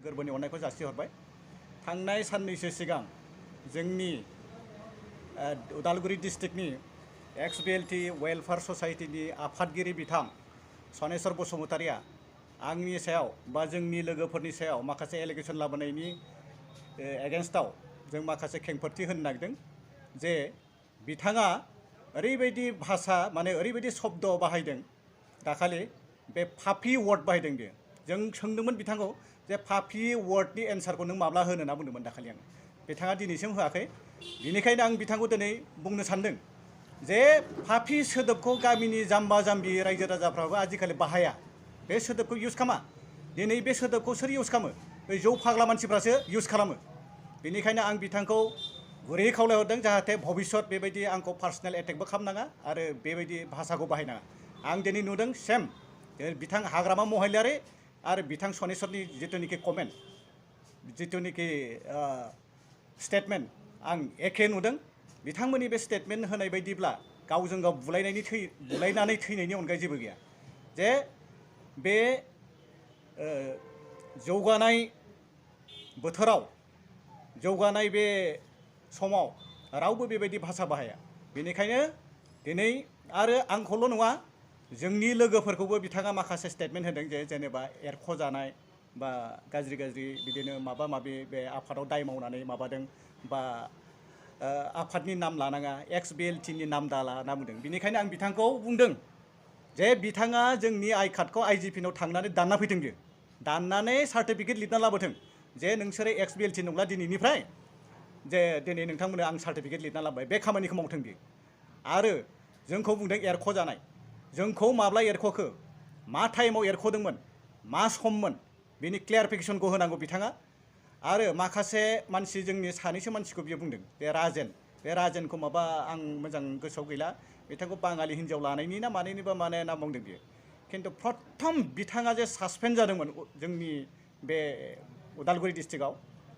गोरबोनि अननायखौ जासिहरबाय। थांनाय साननैसो सिगां जोंनि उदालगुरि डिस्ट्रिक्टनि XBLT वेलफेयार ससाइटिनि आफादगिरि बिथां सनेस्वर बसुमतारिया आंनि सायाव बा जोंनि लोगोफोरनि सायाव माखासे एलिगेसन लाबोनायनि एगेन्स्टआव जों माखासे खेंफोरथि होनो नागिरदों जे बिथाङा ओरैबायदि भाषा माने ओरैबायदि शब्द बाहायदों दाखालि बे फाफि वार्ड बाहायदों बियो। जों सोंदोंमोन बिथांखौ जे फाफि वार्डनि एन्सारखौ नों माब्ला होनो होनना बुंदोंमोन दाखालि आं। बिथाङा दिनैसिम होआखै। बेनिखायनो आं बिथांखौ दिनै बुंनो सानदों जे फाफि सोदोबखौ गामिनि जाम्बा जाम्बि रायजो राजाफ्राबो आजिखालि बाहाया। बे सोदोबखौ इउज खालामा। दिनै बे सोदोबखौ सोर इउज खालामो? बे जौ फाग्ला मानसिफ्रासो इउज खालामो। बेनिखायनो आं बिथांखौ गुरैयै खावलायहरदों जाहाथे भबिष्यत बेबायदि आंखौ पार्सनेल एटेकबो खालामनाङा आरो बेबायदि भाषाखौ बाहायनाङा। आं दिनै नुदों सेम बिथां हाग्रामा महिलारि आरो बिथां सनेस्वरनि जिथुनिखि कमेन्ट जिथुनिखि स्टेटमेन्ट आं एखे नुदों। बिथांमोननि बे स्टेटमेन्ट होनाय बायदिब्ला गावजों गाव बुलायनानै थैनायनि अनगायै जेबो गैया। जे बे जौगानाय बोथोराव जौगानाय बे समाव रावबो बेबायदि भाषा बाहाया। बेनिखायनो दिनै आरो आंखौल' नङा जोंनि लोगोफोरखौबो बिथाङा माखासे स्टेटमेन्ट होदों जे जेनेबा एरख'जानाय बा गाज्रि गाज्रि बिदिनो माबा माबि बे आफादाव दाय मावनानै माबादों बा आफादनि नाम लानाङा XBLTनि नाम दाला होनना बुंदों। बेनिखायनो आं बिथांखौ बुंदों जे बिथाङा जोंनि आइ कार्डखौ IGPनाव थांनानै दानना फैथों बियो। दाननानै सार्टिफिकेट लिरना लाबोथों जे नोंसोरो XBLT नंला दिनैनिफ्राय जे दिनै नोंथांमोननो आं सार्टिफिकेट लिरना लाबोबाय बे खामानिखौ मावथों बियो। आरो जोंखौ बुंदों एरख'जानाय। जोंखौ माब्ला एरख'खो? मा टाइमाव एरख'दोंमोन? मा सममोन? बेनि क्लियारिफिकेसनखौ होनांगौ बिथाङा। आरो माखासे मानसि जोंनि सानैसो मानसिखौ बियो बुंदों बे राजेन। बे राजेनखौ माबा आं मोजां गोसोआव गैला। बिथांखौ बाङालि हिन्जाव लानायनि ना मानायनिबा माने होनना बुंदों बियो। खिन्थु प्रथम बिथाङा जे सासपेन्ड जादोंमोन जोंनि बे उदालगुरि डिस्ट्रिक्टआव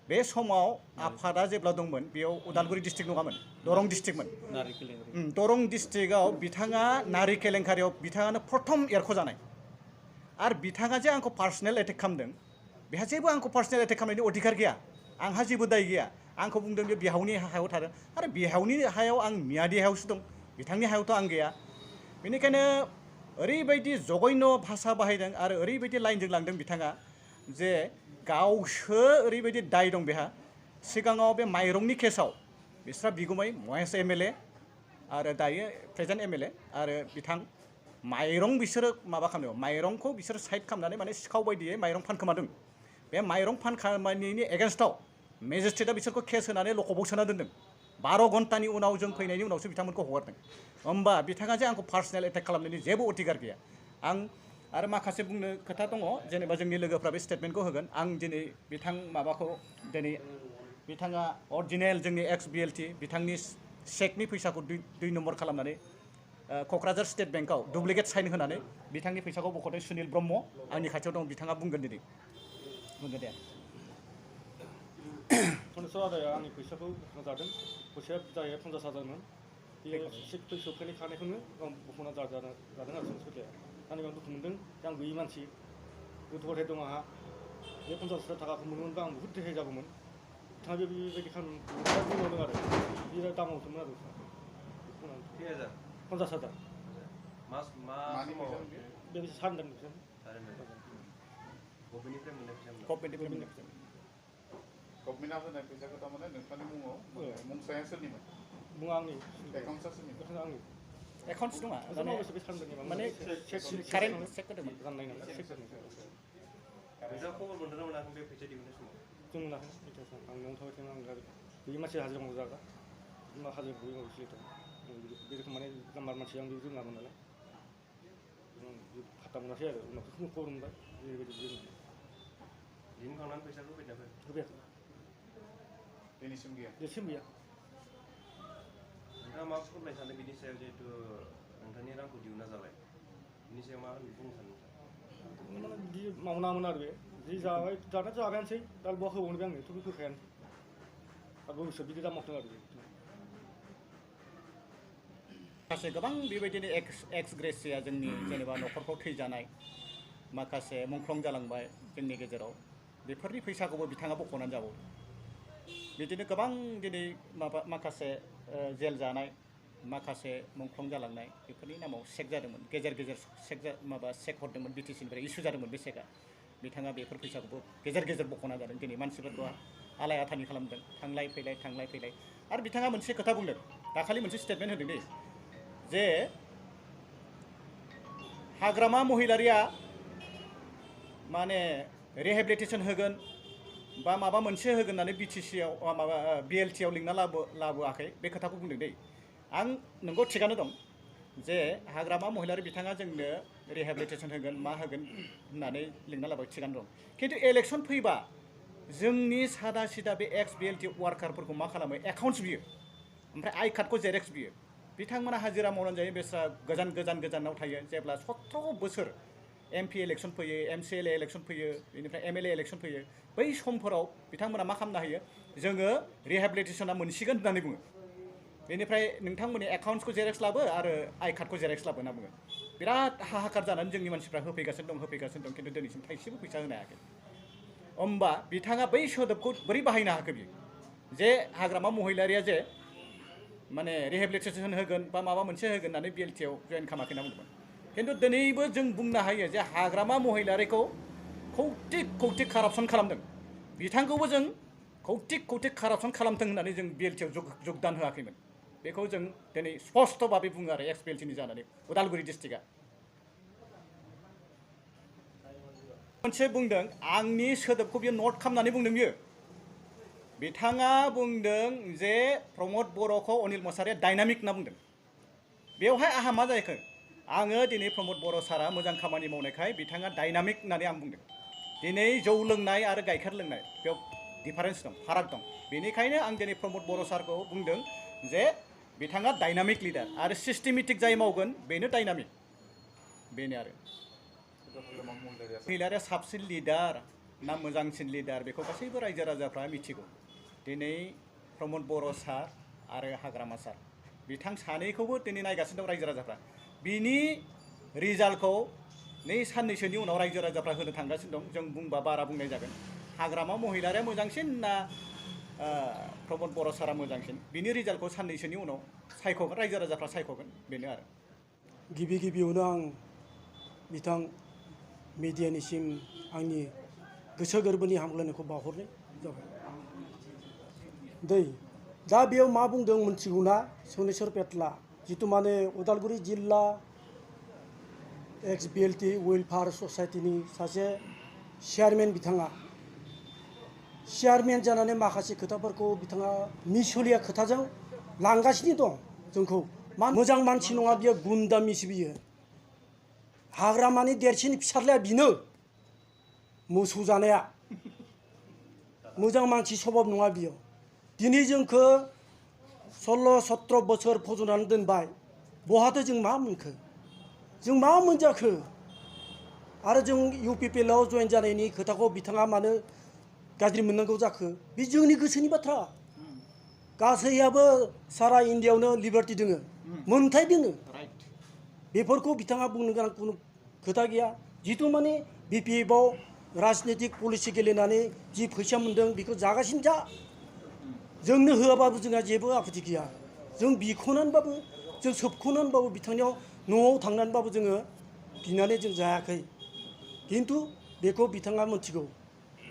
बे समाव आफादा जेब्ला दंमोन बेयाव उदालगुरि डिस्ट्रिक्ट नङामोन दरं डिस्ट्रिक्टमोन। दरं डिस्ट्रिक्टआव बिथाङा नारि केलेंकारियाव बिथाङानो प्रथम एरख'जानाय। आरो बिथाङा जे आंखौ पार्सनेल एटेक खालामदों बेहा जेबो आंखौ पार्सनेल एटेक खालामनायनि अधिकार गैया। आंहा जेबो दाय गैया। आंखौ बुंदों बे बिहावनि हायाव थादों। आरो बिहावनि हायाव आं मियादि हायावसो दं। बिथांनि हायावथ' आं गैया। बेनिखायनो ओरैबायदि जघन्य भाषा बाहायदों आरो ओरैबायदि लाइनजों लांदों बिथाङा जे गावसो ओरैबायदि दाय दं बेहा। सिगाङाव बे माइरंनि केसाव बिस्रा बिगुमै महेश MLA आरो दायो प्रेजेन्ट MLA आरो बिथां माइरं बिसोरो माबा खालामदों माइरंखौ बिसोरो साइड खालामनानै माने सिखाव बायदियै माइरं फानखोमादों। बे माइरं फानखोमानायनि एगेन्स्टआव मेजिस्ट्रेटआ बिसोरखौ केस होनानै लकआपआव सोना दोनदों। 12 घन्टानि उनाव जों फैनायनि उनावसो बिथांमोनखौ हगारदों। होमबा बिथाङा जे आंखौ पार्सनेल एटेक खालामनायनि जेबो अधिकार गैया। आं आरो माखासे बुंनो खोथा दङ जेनेबा जोंनि लोगोफ्रा बे स्टेटमेन्टखौ होगोन। आं दिनै बिथां माबाखौ दिनै बिथाङा अरिजिनेल जोंनि XBLT बिथांनि चेकनि फैसाखौ 2 नम्बर खालामनानै क'क्राझार स्टेट बेंकआव डुप्लिकेट साइन होनानै बिथांनि फैसाखौ बख'दों सुनिल ब्रह्म। आंनि खाथियाव दं बिथाङा बुंगोन दिनै। बुंगोन दे। सनेस्वर आदाया आंनि फैसाखौ बख'ना जादों। फैसाया जायो 50,000मोन। बेयो सोबख'नाय खानायखौनो आं बख'ना जादों आरो सनेस्वर आदाया। आंनि आं दुखु मोनदों आं गैयि मानसि गथ' गथाय दं आंहा। बे 50,000 थाखाखौ मोनोमोनबा आं बुहुद रेहाय जागौमोन। बिथाङा बेबायदि खालामनो बुंबावदों आरो बिराद दामावदोंमोन आरो 50,000 बे सानदों बिसोर गभर्नमेन्टआ होनाय फैसाखौ थारमाने नोंथांनि मुङाव मुंसाया सोरनिमोन? मुङा आंनि एकाउन्टआ सोरनिमोन? आंनि एकाउन्टस नङा बे सानदों माने कारेन्ट चेक होदोंमोन। राननाय नालाय चेक होदों। फैसा खबर मोनदों ना मोनाखै बे फैसा दिहुननाय समाव? जों मोनाखै आं न'आव थाबाय थायोमोन। आं गैयि मानसि हाजिरा मावो जाग्रा मा हाजिरा गैयि मावो सोलिथों बे रोखोम माने जाम्बा मानसि आं बेखौ रोङामोन नालाय फात्ता मोनासै आरो उनावसो खबर मोनबाय बेबायदि दिहुनखांनानै फैसाखौ होफैदोंना होफैयाखै दिनैसिम गैया। दिनैसिम गैया। नोंथाङा मा फोरमायनो सानो बिनि सायाव जिहेतु नोंथांनि रांखौ दिहुनना जाबाय बिनि सायाव मा बुंनो सानो नोंथाङा? माने बिदि मावनाङामोन आरो बे जि जाबाय जानायाथ' जाबायानोसै दा बहा होबावनो बे आंनोथ' बे होखायानोसै आरो भबिष्यत बिदि दा मावथों आरो माखासे गोबां बेबायदिनो एक्स ग्रेसिया जोंनि जेनेबा न'खरफ्राव थैजानाय माखासे मुंख्लं जालांबाय जोंनि गेजेराव बेफोरनि फैसाखौबो बिथाङा बख'नानै जाबावो बिदिनो गोबां दिनै माखासे जेल जानाय माखासे मुंख्लं जालांनाय बेफोरनि नामाव चेक जादोंमोन गेजेर गेजेर चेक हरदोंमोन बिटिसिनिफ्राय इस्यु जादोंमोन बे चेकआ बिथाङा बेफोर फैसाखौबो गेजेर गेजेर बख'ना जादों दिनै मानसिफोरखौ आलाय आथानि खालामदों थांलाय फैलाय आरो बिथाङा मोनसे खोथा बुंदों दाखालि मोनसे स्टेटमेन्ट होदों दे जे हाग्रामा महिलारिया माने रिहेबिलिटेसन होगोन बा माबा मोनसे होगोन होननानै बिटिसिआव माबा बिएलटिआव लिंना लाबोआखै बे खोथाखौ बुंदों दै आं नंगौ थिगानो दं जे हाग्रामा महिलारि बिथाङा जोंनो रिहेबिलिटेसन होगोन मा होगोन होननानै लिंना लाबाय थिगानो दं खिन्थु इलेक्सन फैबा जोंनि सादा सिदा बे एक्स बिएलटि वार्कारफोरखौ मा खालामो एकाउन्ट्स बियो ओमफ्राय आई कार्डखौ जेरेक्स बियो बिथांमोना हाजिरा मावनानै जायो बेस्रा गोजानाव थायो जेब्ला 17 बोसोर एमपि इलेक्सन फैयो एमसिएलए इलेक्सन फैयो बेनिफ्राय एमएलए इलेक्सन फैयो बै समफोराव बिथांमोना मा खालामनो हायो जोङो रिहेबिलिटेसना मोनसिगोन होननानै बुङो बेनिफ्राय नोंथांमोननि एकाउन्ट्सखौ जेरेक्स लाबो आरो आई कार्डखौ जेरेक्स लाबो होनना बुङो बिराद हाहाकार जानानै जोंनि मानसिफ्रा होफैगासिनो दं खिन्थु दिनैसिम थाइसेबो फैसा होनो हायाखै होमबा बिथाङा बै सोदोबखौ बोरै बाहायनो हाखो बियो जे हाग्रामा महिलारिया जे माने रिहेबिलिटेसन होगोन बा माबा मोनसे होगोन होननानै बिएलटिआव जइन खालामाखै होनना बुंदोंमोन खिन्थु दिनैबो जों बुंनो हायो जे हाग्रामा महिलारिखौ कौटिक कारापसन खालामदों बिथांखौबो जों कौटिक कारापसन खालामथों होननानै जों बिएलटिआव जगदान होआखैमोन बेखौ जों दिनै स्पष्ट भाबै बुङो आरो एक्स बिएलटिनि जानानै उदालगुरि डिस्ट्रिक्टआ मोनसे बुंदों आंनि सोदोबखौ बियो नट खालामनानै बुंदों बियो बिथाङा बुंदों जे प्रमद बर'खौ अनिल मसाहारिया डायनामिक होनना बुंदों बेवहाय आहा मा जायाखै आङो दिनै प्रमद बर' सारा मोजां खामानि मावनायखाय बिथाङा डायनामिक होननानै आं बुंदों दिनै जौ लोंनाय आरो गाइखेर लोंनाय बेयाव डिफारेन्स दं फाराग दं बेनिखायनो आं दिनै प्रमद बर' सारखौ बुंदों जे बिथाङा डायनामिक लिडार आरो सिस्टेमेटिक जाय मावगोन बेनो डायनामिक बेनो आरो महिलारिया साबसिन लिडार ना मोजांसिन लिडार बेखौ गासैबो रायजो राजाफ्रा मिथिगौ दिनै प्रमद बर' सार आरो हाग्रामा सार बिथां सानैखौबो दिनै नायगासिनो दं रायजो राजाफ्रा बिनि रिजाल्टखौ साननैसोनि उनाव रायजो राजाफ्रा होनो थांगासिनो दं जों बुंबा बारा बुंनाय जागोन हाग्रामा महिलारिया मोजांसिन ना प्रमद बर' सारा मोजांसिन बिनि रिजाल्टखौ साननैसोनि उनाव सायख'गोन रायजो राजाफ्रा सायख'गोन बेनो आरो गिबियावनो आं बिथां मिडियानिसिम आंनि गोसो गोरबोनि हामग्लायनायखौ बावहरनाय जाबाय दा बेयाव मा बुंदों मिथिगौना सनेस्वर पेटला जितु माने उदालगुरि जिल्ला एक्स बिएलटि वेलफेयार ससाइटिनि सासे चेयारमेन बिथाङा चेयारमेन जानानै माखासे खोथाफोरखौ बिथाङा मिसलिया खोथाजों लांगासिनो दं जोंखौ मोजां मानसि नङा बियो गुन्दा मिस बियो हाग्रामानि देरसिन फिसाज्लाया बिनो मोसौ जानाया मोजां मानसि सभाब नङा बियो दिनै जोंखौ 16-17 बोसोर फज'नानै दोनबाय बहाथो जों मा मोनखो जों मा मोनजाखो आरो जों इउपिपिएलआव जइन जानायनि खोथाखौ बिथाङा मानो गाज्रि मोननांगौ जाखो बे जोंनि गोसोनि बाथ्रा गासैयाबो सारा इन्डियायावनो लिबार्टि दोङो मोनथाय दोङो बेफोरखौ बिथाङा बुंनो गोनां खुनु खोथा गैया जितु माने बिपिएफआव राजनितिक पलिसि गेलेनानै जि फैसा मोन्दों बेखौ जागासिनो जा जोंनो होआबाबो जोंहा जेबो आपत्ति गैया जों बिख'नानैबाबो जों सोबख'नानैबाबो बिथांनियाव न'आव थांनानैबाबो जोङो बिनानै जों जायाखै खिन्थु बेखौ बिथाङा मिथिगौ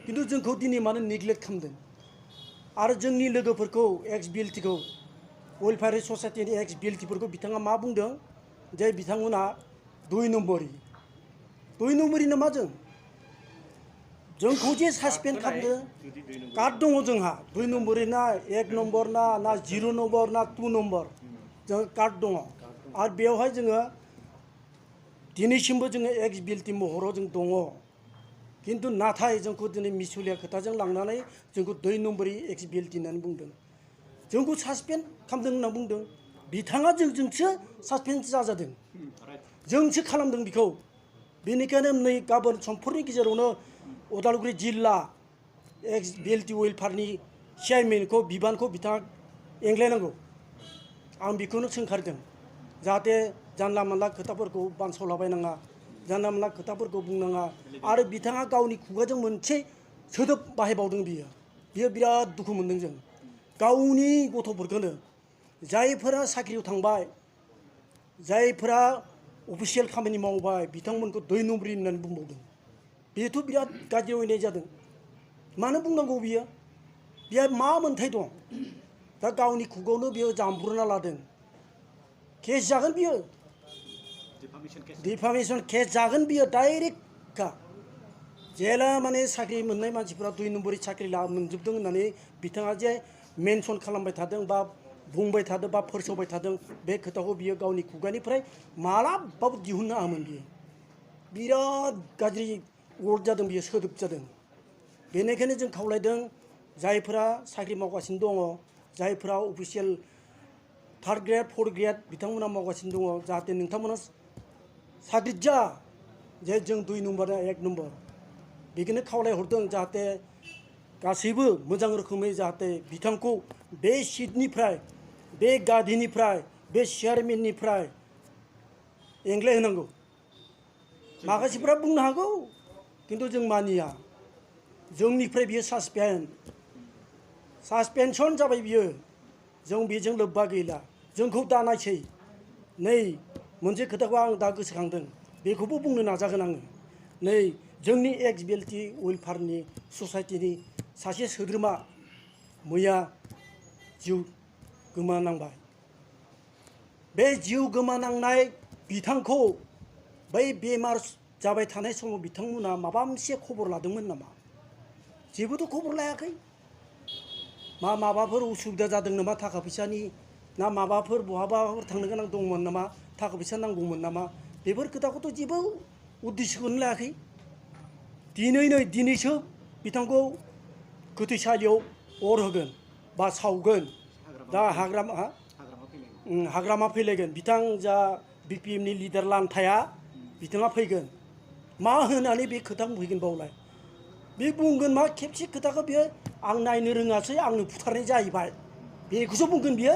खिन्थु जोंखौ दिनै मानो नेग्लेक्ट खालामदों आरो जोंनि लोगोफोरखौ एक्स बिएलटिखौ वेलफेयार ससाइटिनि एक्स बिएलटिफोरखौ बिथाङा मा बुंदों जे बिथांमोना 2 नम्बरना मा जोंखौ जे सासपेन्ड खालामदों कार्ड दङ जोंहा 2 नम्बरि ना 1 नम्बर ना 0 नम्बर ना 2 नम्बर जों कार्ड दङ आरो बेवहाय जोङो दिनैसिमबो जोङो एक्स बिएलटि महराव जों दङ खिन्थु नाथाय जोंखौ दिनै मिसुलिया खोथाजों लांनानै जोंखौ 2 नम्बरि एक्स बिएलटि होननानै बुंदों जोंखौ सासपेन्ड खालामदों होनना बुंदों बिथाङा जोंसो सासपेन्ड जाजादों जोंसो खालामदों बिखौ बेनिखायनो नै गाबोन समफोरनि गेजेरावनो उदालगुरि जिल्ला एक्स बिएलटि वेलफेयारनि चेयारमेनखौ बिबानखौ बिथाङा एंग्लायनांगौ आं बेखौनो सोंखारदों जाहाथे जानला मानला खोथाफोरखौ बानसावलाबायनाङा जानला मानला खोथाफोरखौ बुंनाङा आरो बिथाङा गावनि खुगाजों मोनसे सोदोब बाहायबावदों बियो बिराद दुखु मोनदों जों गावनि गथ'फोरखौनो जायफोरा साख्रियाव थांबाय जायफोरा अफिसियेल खामानि मावबाय बिथांमोनखौ 2 नम्बरि होननानै बुंबावदों बेथ' बिराद गाज्रि अयनाय जादों मानो बुंनांगौ बियो मा मोन्थाय दं दा गावनि खुगावनो बियो जामब्रुना लादों केस जागोन बियो डिफामेशन केस जागोन बियो डाइरेक्ट का जेला माने साख्रि मोननाय मानसिफोरा 2 नम्बरि साख्रि मोनजोबदों होननानै बिथाङा जे मेनसन खालामबाय थादों बा बुंबाय थादों बा फोरसावबाय थादों बे खोथाखौ बियो गावनि खुगानिफ्राय मालाबाबो दिहुननो हायामोन बियो बिराद गाज्रि वर्ड जादों बियो सोदोब जादों बेनिखायनो जों खावलायदों जायफोरा साख्रि मावगासिनो दङ जायफोरा official 3rd grade 4th grade बिथांमोना मावगासिनो दङ जाहाथे नोंथांमोना साख्रि जा जे जों 2 नम्बर 1 नम्बर बेखौनो खावलायहरदों जाहाथे गासैबो मोजां रोखोमै जाहाथे बिथांखौ बे सिटनिफ्राय बे गादिनिफ्राय बे चेयारमेननिफ्राय एंग्लाय होनांगौ माखासेफ्रा बुंनो हागौ किन्तु जों मानिया जोंनिफ्राय बियो सासपेनसन जाबाय बियो जों बेजों लोब्बा गैला जोंखौ दा नायसै नै मोनसे खोथाखौ आं दा गोसोखांदों बेखौबो बुंनो नाजागोन आङो नै जोंनि एक्स बिएलटि वेलफेयारनि ससाइटिनि सासे सोद्रोमा मैया जिउ गोमानांबाय बे जिउ गोमानांनाय बिथांखौ बै बेमार जाबाय थानाय समाव बिथांमोना माबा मोनसे खबर लादोंमोन नामा जेबोथ' खबर लायाखै माबाफोर उसुबिदा जादों नामा थाखा फैसानि ना माबाफोर बहाबाफोर थांनो गोनां दंमोन नामा थाखा फैसा नांगौमोन नामा बेफोर खोथाखौथ' जेबो उद्देश्यखौनो लायाखै दिनैसो बिथांखौ गोथैसालियाव अर होगोन बा सावगोन दा हाग्रामा फैलायगोन बिथां जा बिपिएमनि लिडार लान्थाया बिथाङा फैगोन मा होनानै बे खोथा बुंफैगोन बावलाय बे बुंगोन मा खेबसे खोथाखौ बियो आं नायनो रोङासै आंनो बुथारनाय जाहैबाय बेखौसो बुंगोन बियो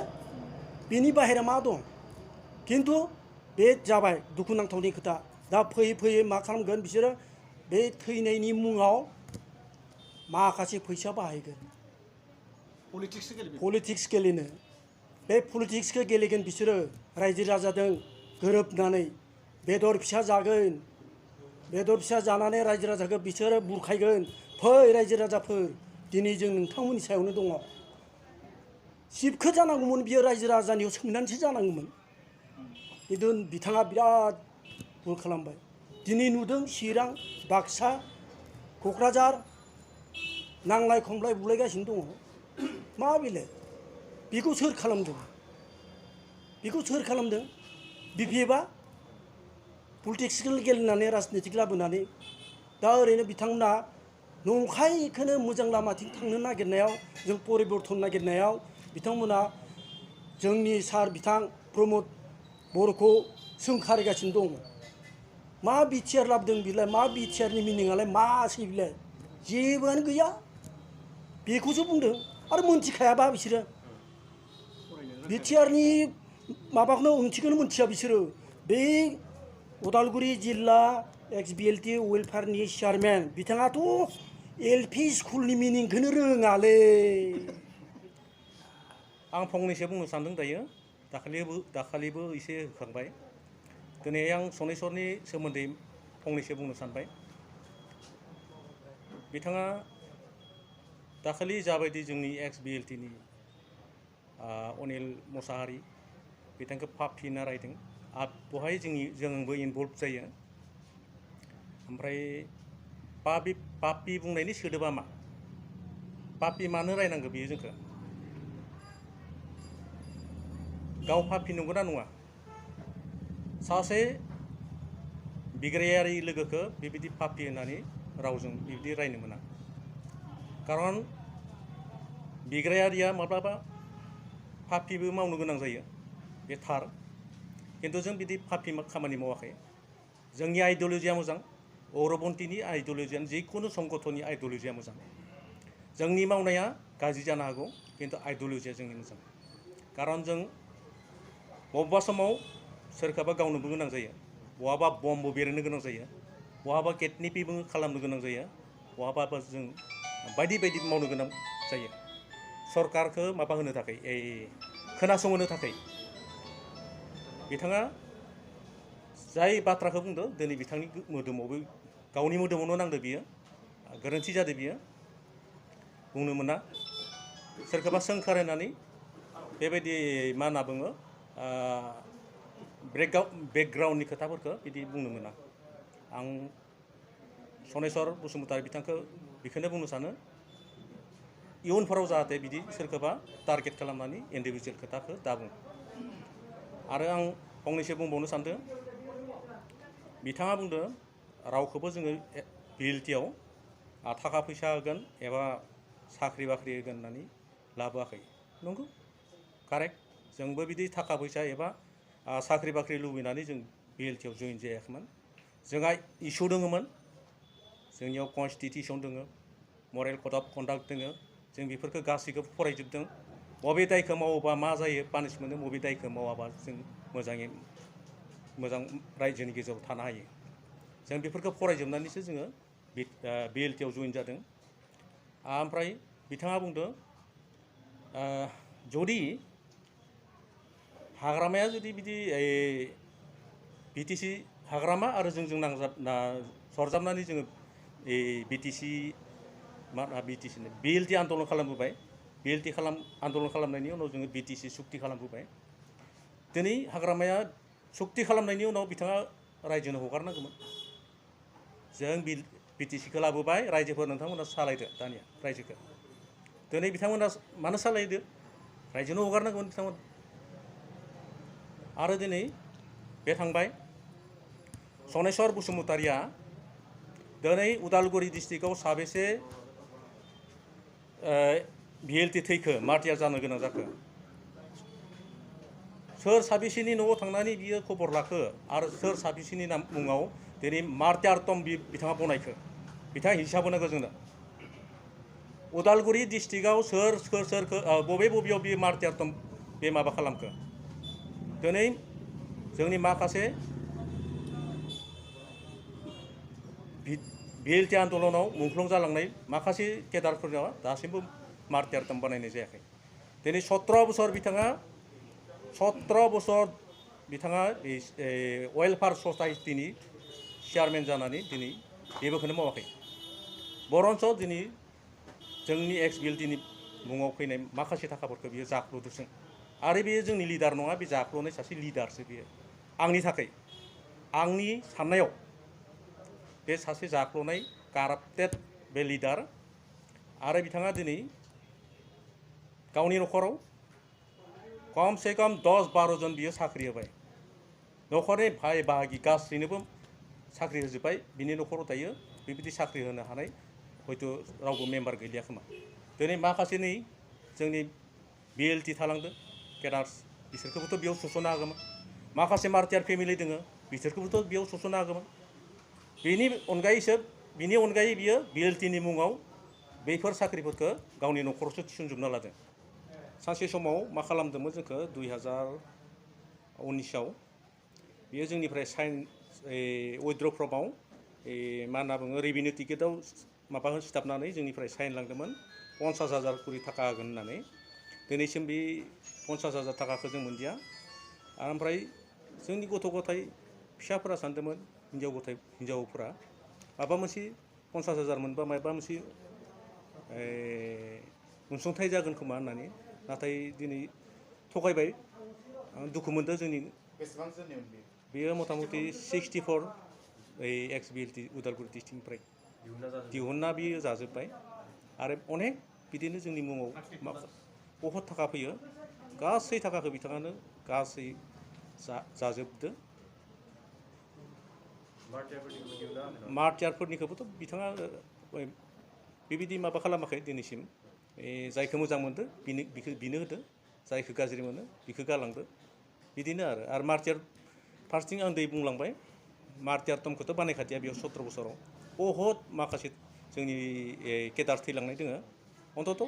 बेनि बाहेरा मा दं किन्तु बे जाबाय दुखुनांथावनि खोथा दा फैयै फैयै मा खालामगोन बिसोरो बे थैनायनि मुङाव माखासे फैसा बाहायगोन पलिटिक्स गेलेनो बे पलिटिक्सखौ गेलेगोन बिसोरो रायजो राजाजों गोरोबनानै बेदर फिसा जागोन बेदर फिसा जानानै रायजो राजाखौ बिसोरो बुरखायगोन फै रायजो राजाफोर दिनै जों नोंथांमोननि सायावनो दङ सिफखौ जानांगौमोन बियो रायजो राजानियाव सोंनानैसो जानांगौमोन किन्तु बिथाङा बिराद भुल खालामबाय दिनै नुदों चिरां बाक्सा क'क्राझार नांलाय खमलाय बुलायगासिनो दङ मा बेलाय बेखौ सोर खालामदों बिपिएफआ पलिटिक्सखौ गेलेनानै राजनितिक लाबोनानै दा ओरैनो बिथांमोना नंखायखौनो मोजां लामाथिं थांनो नागिरनायाव जों परिबर्तन नागिरनायाव बिथांमोना जोंनि सार बिथां प्रमद बर'खौ सोंखारिगासिनो दङ मा बिटिआर लाबोदों बिलाय मा बिटिआरनि मिनिङालाय मासै बिलाय जेबोआनो गैया बेखौसो बुंदों आरो मोनथिखायाबा बिसोरो बिटिआरनि माबाखौनो ओंथिखौनो मोनथिया बिसोरो बे उदालगुरि जिल्ला एक्स बिएलटि वेलफेयारनि चेयारमेन बिथाङाथ' एलपि स्कुलनि मिनिंखौनो रोङालै आं फंनैसो बुंनो सानदों दायो दाखालिबो एसे होखांबाय दिनै आं सनेस्वरनि सोमोन्दै फंनैसो बुंनो सानबाय बिथाङा दाखालि जाबायदि जोंनि एक्स बिएलटिनि अनिल मोसाहारि बिथांखौ पापि होनना रायदों बहाय जोंबो इनभल्भ जायो ओमफ्राय पापि बुंनायनि सोदोबा मा पापि मानो रायनांगौ बियो जोंखौ गाव पापि नंगौना नङा सासे बिग्रायारि लोगोखौ बेबायदि पापि होननानै रावजों बिबायदि रायनो मोना खारन बिग्रायारिया माब्लाबा पापिबो मावनो गोनां जायो बे थार किन्तु जों बिदि पापि खामानि मावाखै जोंनि आइडिय'लजिया मोजां औरबन्तिनि आइडिय'लजियानो जिखुनु संगठननि आइडिय'लजिया मोजां जोंनि मावनाया गाज्रि जानो हागौ किन्तु आइडिय'लजिया जोंनि मोजां खारन जों बबेबा समाव सोरखौबा गावनोबो गोनां जायो बहाबा बमबो बेरनो गोनां जायो बहाबा किडनेपिंबो खालामनो गोनां जायो बहाबा जों बायदि बायदि मावनो गोनां जायो सरकारखौ माबा होनो थाखाय खोनासंहोनो थाखाय बिथाङा जाय बाथ्राखौ बुंदो दिनै बिथांनि मोदोमावबो गावनि मोदोमावनो नांदो बियो गोरोन्थि जादो बियो बुंनो मोना सोरखौबा सोंखारायनानै बेबायदि मा होनना बुङो बेकग्राउन्डनि खोथाफोरखौ बिदि बुंनो मोना आं सनेस्वर बसुमतारी बिथांखौ बेखौनो बुंनो सानो इयुनफोराव जाहाथे बिदि सोरखौबा टारगेट खालामनानै इन्डिभिजुवेल खोथाखौ दाबुं आरो आं फंनैसो बुंबावनो सानदों बिथाङा बुंदों रावखौबो जोङो बिएलटिआव थाखा फैसा होगोन एबा साख्रि बाख्रि होगोन होननानै लाबोआखै नंगौ कारेक्ट जोंबो बिदि थाखा फैसा एबा साख्रि बाख्रि लुबैनानै जों बिएलटिआव जइन जायाखैमोन जोंहा इसु दङमोन जोंनियाव कनस्टिटिउसन दङ मरेल कड अफ कन्डाक्ट दङ जों बेफोरखौ गासैखौबो फरायजोबदों बबे दायखौ मावोबा मा जायो पानिशमेन्ट बबे दायखौ मावाबा जों मोजाङै मोजां रायजोनि गेजेराव थानो हायो जों बेफोरखौ फरायजोबनानैसो जोङो बिएलटिआव जइन जादों ओमफ्राय बिथाङा बुंदों जुदि हाग्रामाया जुदि बिदि बिटिसि हाग्रामा आरो जोंजों सरजाबनानै जोङो बिटिसि मा बिटिसि बिएलटि आन्दलन खालामबोबाय बिएलटि आन्दलन खालामनायनि उनाव जोङो बिटिसि सुक्ति खालामबोबाय दिनै हाग्रामाया सुक्ति खालामनायनि उनाव बिथाङा रायजोनो हगारनांगौमोन जों बिटिसिखौ लाबोबाय रायजोफोर नोंथांमोना सालायदो दानिया रायजोखौ दिनै बिथांमोना मानो सालायदो रायजोनो हगारनांगौमोन बिथांमोन आरो दिनै बे थांबाय सनेस्वर बसुमतारीया दिनै उदालगुरि डिस्ट्रिक्टआव साबेसे बिएलटि थैखो मार्टियार जानो गोनां जाखो सोर साबेसेनि न'आव थांनानै बियो खबर लाखो आरो सोर साबेसेनि मुङाव दिनै मार्टियार टम बिथाङा बनायखो बिथाङा हिसाब होनांगौ जोंनो उदालगुरि डिस्ट्रिक्टआव सोरखौ बबेयाव बियो मार्टियार टम बे माबा खालामखो दिनै जोंनि माखासे बिएलटि आन्दलनाव मुंख्लं जालांनाय माखासे केडारफोरनाव दासिमबो मार्टियार टम बानायनाय जायाखै दिनै 17 बोसोर बिथाङा वेलफेयार ससाइटिनि चेयारमेन जानानै दिनै जेबोखौनो मावाखै बरन्स दिनै जोंनि एक्स बिएलटिनि मुङाव फैनाय माखासे थाखाफोरखौ बियो जाख्ल'दोंसो आरो बेयो जोंनि लिडार नङा बे जाख्ल'नाय सासे लिडारसो बियो आंनि थाखाय आंनि साननायाव बे सासे जाख्ल'नाय काराप्टेड बे लिडार आरो बिथाङा दिनै गावनि न'खराव कमसे कम 10-12 जन बियो साख्रि होबाय न'खरनि भाई बाहागि गासैनोबो साख्रि होजोब्बाय बिनि न'खराव दायो बेबायदि साख्रि होनो हानाय हयथ' रावबो मेम्बार गैलिया खोमा दिनै माखासे नै जोंनि बिएलटि थालांदों केडार्स बिसोरखौबोथ' बेयाव सोस'नो हागौमोन माखासे मार्टियार फेमिलि दोङो बिसोरखौबोथ' बेयाव सोस'नो हागौमोन बिनि अनगायै बियो बिएलटिनि मुङाव बेफोर साख्रिफोरखौ गावनि न'खरावसो थिसनजोबना लादों सानसे समाव मा खालामदोंमोन जोंखौ 2019आव बियो जोंनिफ्राय साइन उइथड्र फर्माव मा होनना बुङो रेभिनिउ टिकेटआव माबा सिथाबनानै जोंनिफ्राय साइन लांदोंमोन 50,000 कोटी थाखा होगोन होननानै दिनैसिम बे 50,000 थाखाखौ जों मोनदिया ओमफ्राय जोंनि गथ' गथाय फिसाफोरा सानदोंमोन हिन्जावफोरा माबा मोनसे 50,000 मोनबा माबा मोनसे अनसुंथाइ जागोन खोमा होननानै नाथाय दिनै थगायबाय दुखु मोनदों जोंनि बेयो मथा मथि 64 एक्स बिएलटि उदालगुरि डिस्ट्रिक्टनिफ्राय दिहुनना बियो जाजोब्बाय आरो अनेक बिदिनो जोंनि मुङाव बहुत थाखा फैयो गासै थाखाखौ बिथाङानो गासै जाजोबदो मार्टियारफोरनिखौबोथ' बिथाङा बेबायदि माबा खालामाखै दिनैसिम जायखौ मोजां मोनदो बिनो होदो जायखौ गाज्रि मोनो बिखौ गालांदो बिदिनो आरो मार्टियार फार्स्टिं आं दै बुंलांबाय मार्टियार टमखौथ' बानायखादिया बेयाव 17 बोसोराव बहुत माखासे जोंनि केडार थैलांनाय दोङो अन्तत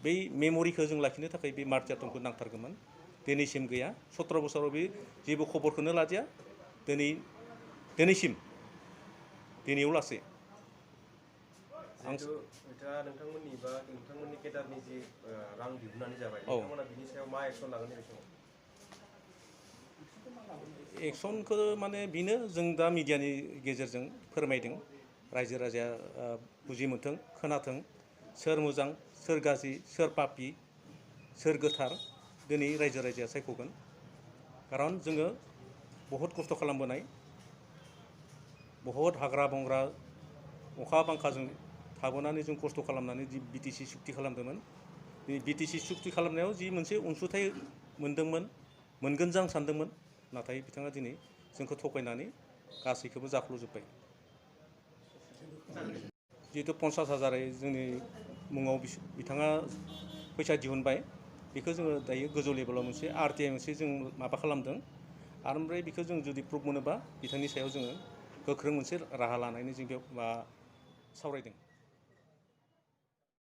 बै मेम'रिखौ जों लाखिनो थाखाय बे मार्टियार टमखौ नांथारगौमोन दिनैसिम गैया 17 बोसोराव बे जेबो खबरखौनो लादिया दिनैसिम दिनैयाव लासै जिहेतु बिथाङा नोंथांमोननि बा नोंथांमोननि केडारनि जि रां दिहुननानै जाबाय औ। नोंथांमोना बिनि सायाव मा एक्सन लागोन नैबे समाव? एक्सनखौ माने बेनो जों दा मिडियानि गेजेरजों फोरमायदों रायजो राजाया बुजि मोनथों खोनाथों सोर मोजां सोर गाज्रि सोर पापि सोर गोथार दिनै रायजो राजाया सायख'गोन खारन जोङो बहुद खस्थ' खालामबोनाय बहुद हाग्रा बंग्रा अखा बांखाजों थाबोनानै जों खस्थ' खालामनानै जि बिटिसि सुक्ति खालामदोंमोन बिटिसि सुक्ति खालामनायाव जि मोनसे अनसुंथाइ मोनदोंमोन मोनगोन जों सानदोंमोन नाथाय बिथाङा दिनै जोंखौ थगायनानै गासैखौबो जाख्ल'जोब्बाय जिहेतु 50,000 जोंनि मुङाव बिथाङा फैसा दिहुनबाय बेखौ जोङो दायो गोजौ लेभेलाव मोनसे RTI मोनसे जों माबा खालामदों आरो ओमफ्राय बेखौ जों जुदि प्रुफ मोनोबा बिथांनि सायाव जोङो गोख्रों मोनसे राहा लानायनि जों बेयाव सावरायदों